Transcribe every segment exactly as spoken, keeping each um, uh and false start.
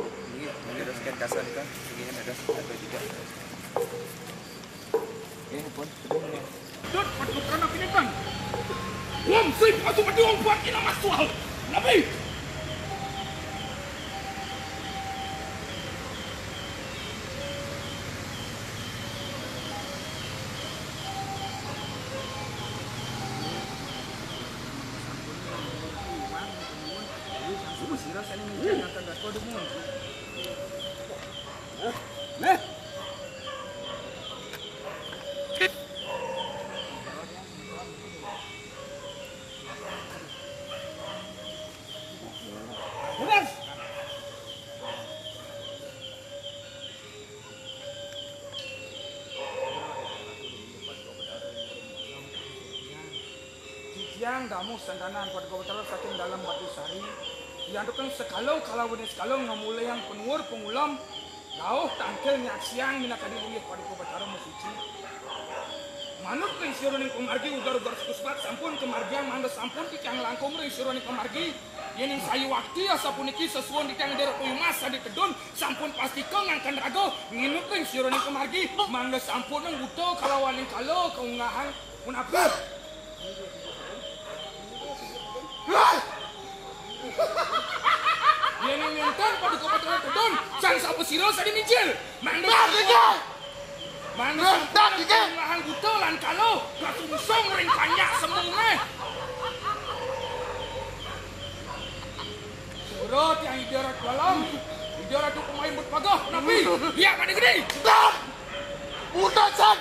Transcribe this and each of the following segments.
Ini, ini ada scan kasar kan? Ini ada satu juga. Ini pun. Dot, patut kana kinitan. Wam, sip, atu mati wam buat ina masual. Nabi. Titiang Damuh Sangkanan Paduka Batara saking Dalem Batu Sari, diantukan sekala kalawan sekala ngamulihang panuwur pangulem, dauh tangkil nyaksiang minakadi linggih Paduka Batara masuci. Manut ring sironing pamargi ugar-ugar suku sebat sampun kamargiang mangda sampun titiang langkung ring sironing pamargi, Yéning sayuwakti asapuniki sesuhun titiang Dara Tuyumas sané tedun sampun pastika ngangken raga nginut ring sironing pamargi, mangda sampun buta kalawaning kala kaunggahang punapi. Yéning nénten Paduka Batara tedun, sang sapasira sané mijil, mangda sampun Mangda sampun ngahang buta lan kala, kasungsung ring panjak sembungé. Sira tiang Ida Ratu Alam, Ida Ratu Pemain Betpagah, napi? Liak pada gedé. Buta, San!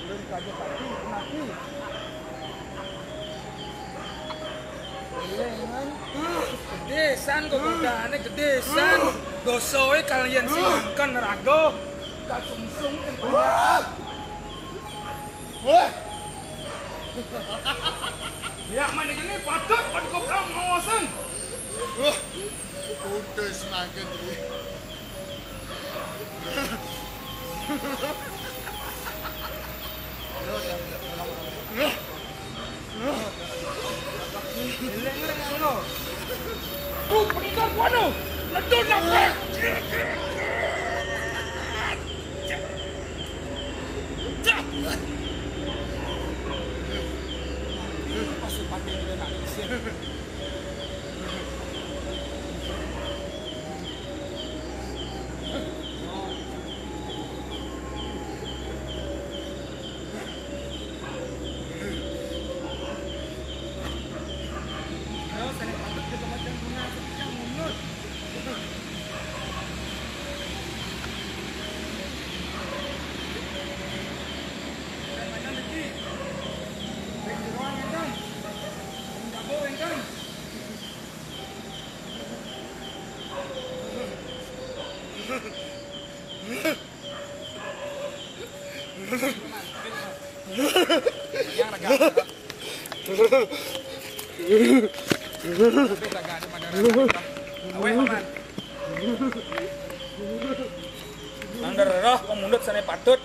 Ulun kaja pati, napi? Gedé san, gogodahané gedé san. Dosaé kalayan sing angken raga. Kasungsung. Wah! Ya, mana gini patut, patut kau bilang ngawasan. Wah! Putus makin. Tuh, peninggal gua tuh. Ledun nabrak. Pasupané kita nak isin. Yang raga. Tapi raga ada pada raga. Aweh, Paman. Nang dareroh pamundut sané patut.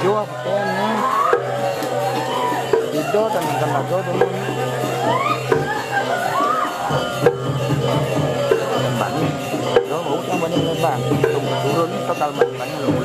Yo, apa kan, ya? Tidur dan makan lagi tu, man. Bani. Yo, mau yang bani, bang. Turun ni total bani, bani, lo.